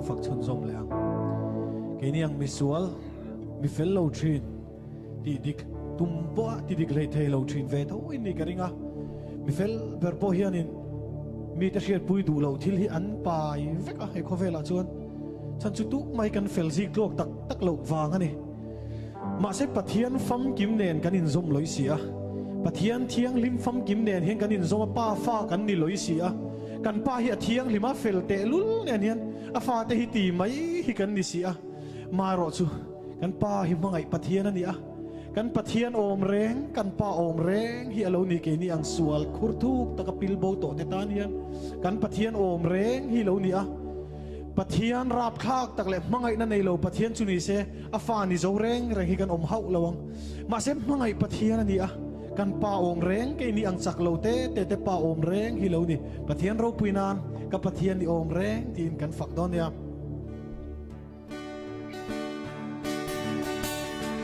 fak chhunzawm leh ang. Keini ang misual, mi fel lo thin, tih dik tum pawh a ti dik hlei thei lo thin ve tho in nih ka ring a. Mi fel ber pawh hianin mite hriatpui duh loh thil hi an pai vek a he khawvelah chuan. Chhan chu tuk mai kan fel zik tlawk tak tak loh vang a ni. Mahse Pathian famkim nen kan inzawm lawih si a. Pathian thianghlim famkim nen hian kan inzawm a, Pa fa kan ni lawih si a. Kan Pa hi a thianghlim a, fel tehlul nen hian a fate hi ti mai hi kan ni si a. Marawh chu kan Pa hi hmangaih Pathian a ni a. Kan Pathian awm reng, kan Pa awm reng hi a lo ni keini ang sual khur thuk taka pil bo tawh te tan hian kan Pathian awm reng hi lo ni a. Pathian rapthlak tak leh hmangaihna nei lo Pathian chu ni se, a fa ni zo reng reng hi kan awm hauh lo ang. Mahse hmangaih Pathian a ni a, kan Pa awm reng keini ang chak lo te te te Pa awm reng hi lo ni. Pathian ropui nan ka Pathian i awm reng tiin kan fak dawn nia.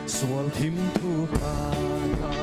Sual thim thu kha.